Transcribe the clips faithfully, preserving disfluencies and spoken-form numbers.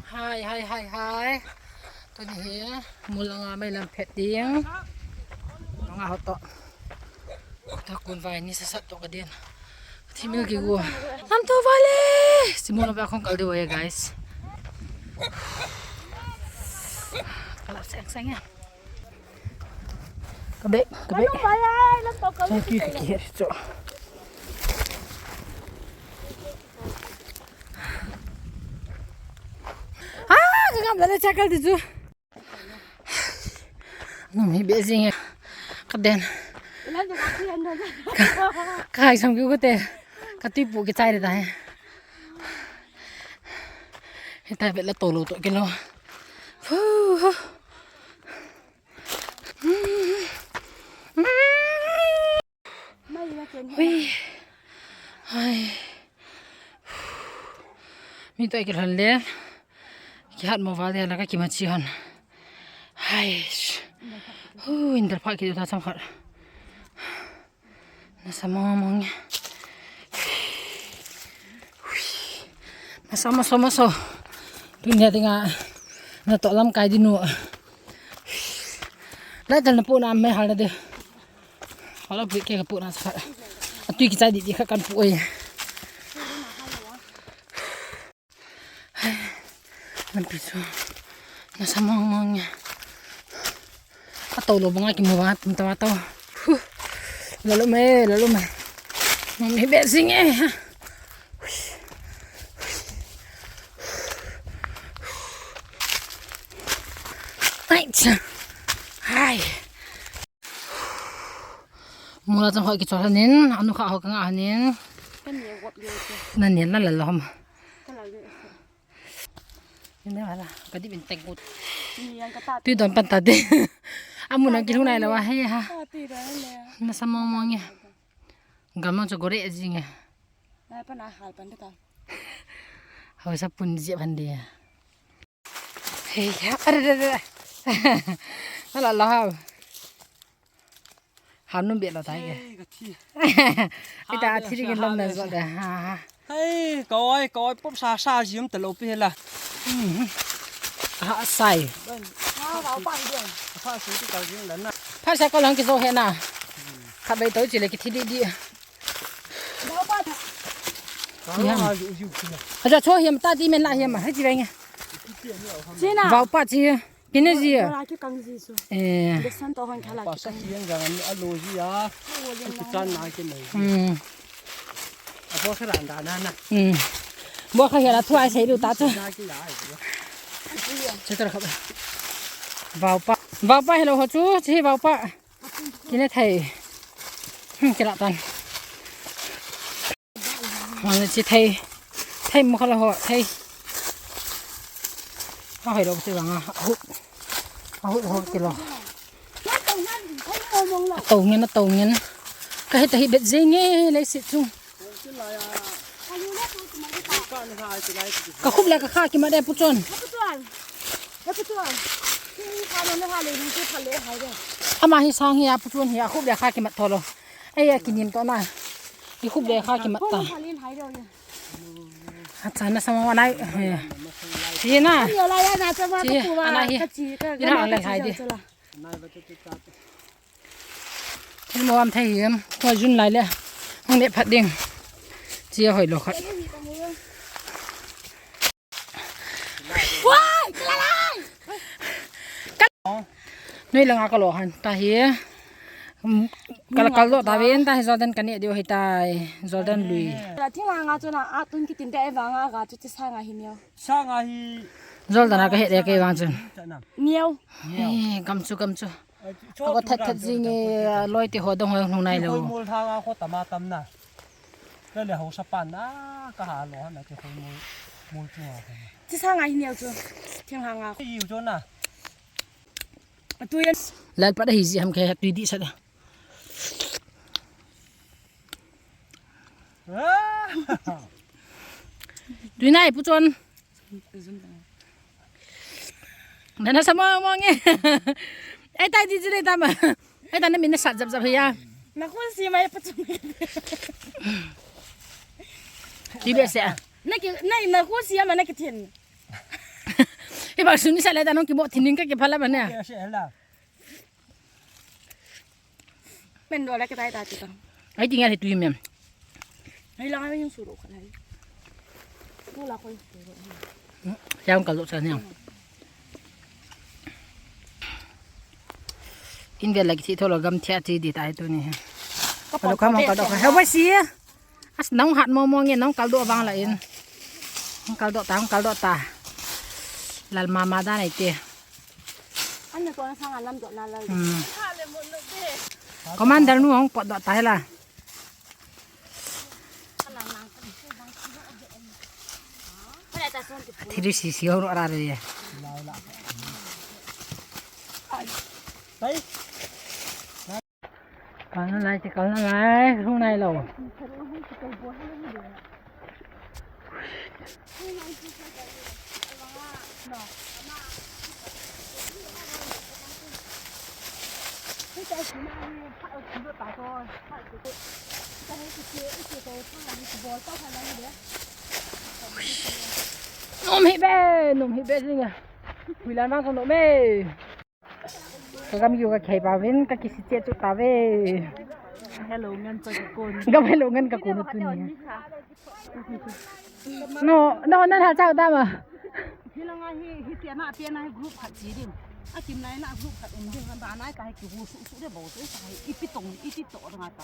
Hai, hai, hai, hai. Tuni hi, mol langa mei lam phet ding. Nga hot to. Ta kun vai ni sasat to ka din. Thimil ki gu. Lam to vale. Si mol ba khong kal di wa, guys. Kalap seng seng ya. Ka bek, ka bek. Lam to vale, lam to vale. Ki, ki, ki, so. Ah, ka ngam la le chakal di chu. Num hi be jing e. Ka den. Ka, ka hai sam ki ko te. Ka tui pu ki chai de ta he. He ta be la to lo to ki lo. Hu, hu. Hui. Hai. Mi to ki lhon le. Ki hat mo va de la ka ki ma chi hon. Hai. Hu, in der pha ki ta sam khat. Na sa mo mo nge. Hui. Na sa mo so mo so. Dunia dinga. Na to lam kai di nu. Lai tal na pu na me hal na de. Hala pu ke ka pu na sa. Atui ki chai di di kha kan pu oi. Lampi chu. Na sa mong mong ya. A to lo banga ki mo ba tum ta to. Hu. La lo me, la lo me. Mong ni be sing e. Ai cha. Hai. Mol a chang hoi ki chol hanin, anu kha ho ka nga hanin. Ka ne wap le te. Na ne la la la hom. Ka la le. Ni ne wala, ka di bin tek gut. Ni yang ka ta. Tui don pan ta de. Amun ang ki lhung nai la wa he ha. Ta ti da le. Na sa mong mong ya. Gam ang chu gore jing ya. Na pa na hal pan de ta. Hau sa pun je pan de ya. Hey, are, are, are. Ala la hau. Ham num be la tai ke. Hey, ka thi. Ita thi ri ke lom na zo de. Ha, ha. Hey, koi, koi, pop sa sa jim ta lo pi la. Hmm. Ha, sai. Ha, wa pa hi de. Ha, sai ti ka jing la na. Pha sa ko lang ki zo he na. Kha bei to chi le ki thi di di. Aja cho hiam ta ti men la hiam, hai chi ve nge. China. Vau pa chi. Kine ji a. Ki kang ji su. Eh. Desan to hon khala ki kang. Yang jang a lo ji a. Ki chan na ki nei. Hmm. A bo kha ran da na na. Hmm. Bo kha hela thua sei du ta chu. Na ki la. Che ta kha. Vau pa. Vau pa hello ho chu, chi vau pa. Kine thei. Hmm, kila tan. Hon chi thei. Thei mo khala ho, thei. A hoi lo chi vanga. Ahut. Ahut ho kilo. To ngen, to ngen. Ka hita hi bet jing e, lei sit chung. Ka khup le ka kha kimat de pu chon. Ama hi sang hi a pu chon hi a khup le kha kimat tho lo. Ei a kinim to na. I khup le kha kimat ta. Acha na sama wa nai. Chi na. Chi ana hi. Ina ang le hai de. Thil mo am thei hiam, ko jun lai le. Hung le phat ding. Chi a hoi lo khat. Wai, kala lai. Noi langa ka lo han ta hi. Kal kal lo ta ven ta hi Jordan ka ne diu hi tai. Jordan lui. La thing anga chu na a tun kitin te e vanga ga chu ti sanga hi neo. Sanga hi. Jordan a ka he de ke vang chun. Neo. Eh, kam chu kam chu. Ako that that jing e, loi te ho dong ho hung nai lo. Mol thang a kho tama tam na. Ka le ho sa pan na ka ha lo na ke ho mol mol chu a. Chi sanga hi neo chu. Thing hanga. Iu chu na. Atu yan. Lal pa da hi ji ham ke tu di sa da. Tui nai pu chon. Nana sa mong mong e. Ai tai di jile tama. Ai tai na min na sat jap jap ya. Na khun si mai pu chon. Ti be se. Na ki na na khun si ma na ki thin. Te ba suni sa le ta nong kibo thining ka kiphala ba ne. Ke se la. Men do la ke tai ta ti ka. Ai ti nga le tu men. Ai la ngai su ro ka lai. Ko la ko su ro. Yang ka lo sa ne. In ve la ki thi tho lo gam thia ti di tai tu ni. Ka lo ka mo ka do ka. He ba si. As nong hat mo mo nge nong kal do vang la in. Nong kal do ta, nong kal do ta. Lal mama da nai te. An na ko na sang alam do na lal. Hmm. Commander nu hong pot do ta he la. Thiri si si hong ro ra re. Pai. Kal nalai, ti kal nalai, hung nai lo. Nom hi be, nom hi be, singa. Hui lan vang song nom e. Ka gam yu ka khei pa vin, ka kisi che chu ta ve. Hello, ngan cha ka kon. Gam hello ngan ka kon tu ni. No, no, nan ha chau ta ma. Hi la nga hi, hi te na pe na hi group khat chi din. A kim nai na group khat um din, ba nai ka hi ki hu su su de bo su sa hi. Ipi tong, ipi to nga ta.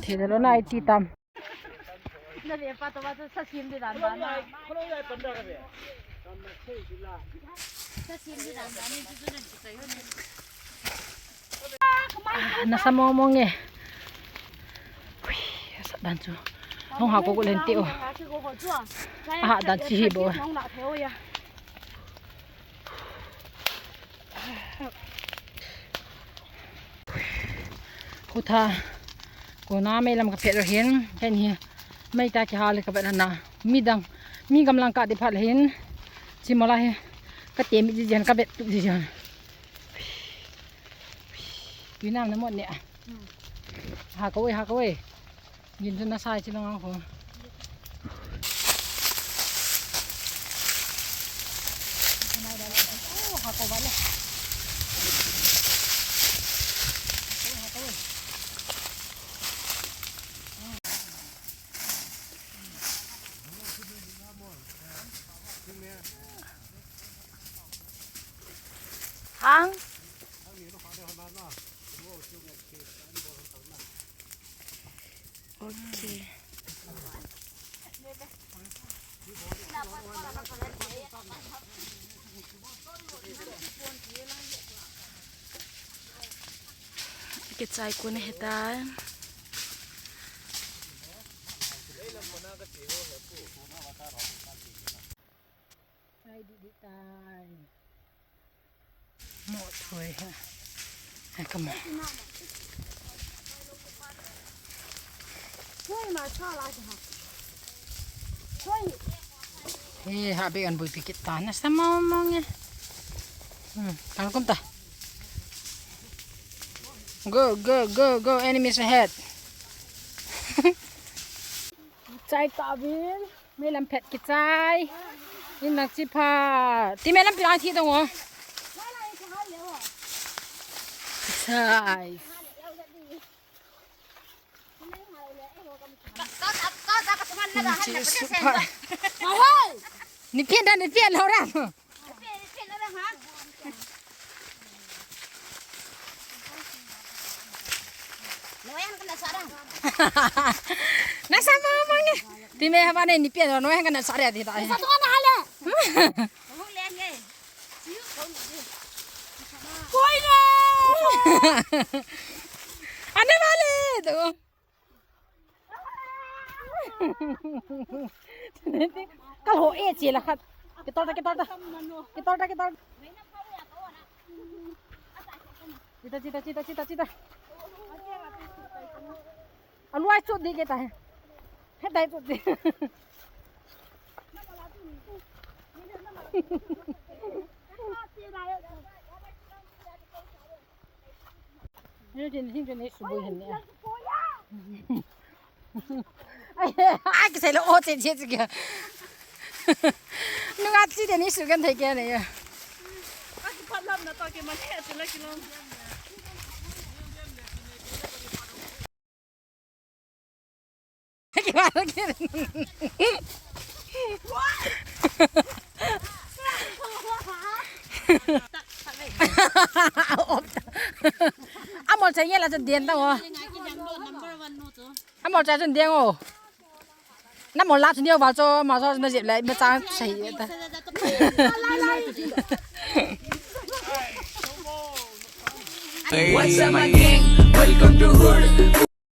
Thei lo na iti tam. Na ve pa to ba to sa sim di dan ba na. Sa sim di dan ba ni tu tu na ki sa yo ni. Na sa mo mo nge. Ui, sa dan chu. Hong ha ko ko len ti o. A ha dan chi hi bo. Khutha kona mei lam ka phet ro hin, ken hi mei ta kihal ka vet na, midang, mi gamlang ka di phat hin, chi mola hi, ka te mi ji jan, ka vet tu ji jan. Ui nam na mot ne. Ha ka oi, ha ka oi. Gin chu na sai chi long ang ko. Oh, ha ko ba le. Hang. Okay. Kichai kon ahitai. Chai di di tai. Mo thoi ha. Hai ka mo. He, ha be an bui pikit ta na sa mo mo nge. Hmm, kan kum ta. Go, go, go, go, enemies ahead. Chai ka bin. Mei lam phet kichai. In nang chi pha. Ti mei lam pi lang thi dong o. Kichai. Nang chi su pha. Ni pian da, ni pian lo da. Na sa mama nge. Ti mei haba ne ni pian no hang na sa re ti ta. Sa to na hala. Koi na. Ane wale to. Kal ho e che la khat. Kitol ta, kitol ta. Kitol ta, kitol. Chita, chita, chita, chita, chita. Aluai chut di kita he. He dai chut di. Ai, ai, kisai lo o che che che kya. Nunga chi de ni su kan thai kya ne ya. Amol chai nge la chu den ta o. Amol chai chun den o. Na mol la chu neo val chu ma chu na jep le ma chang sei ta. What's up, my gang? Welcome to hood.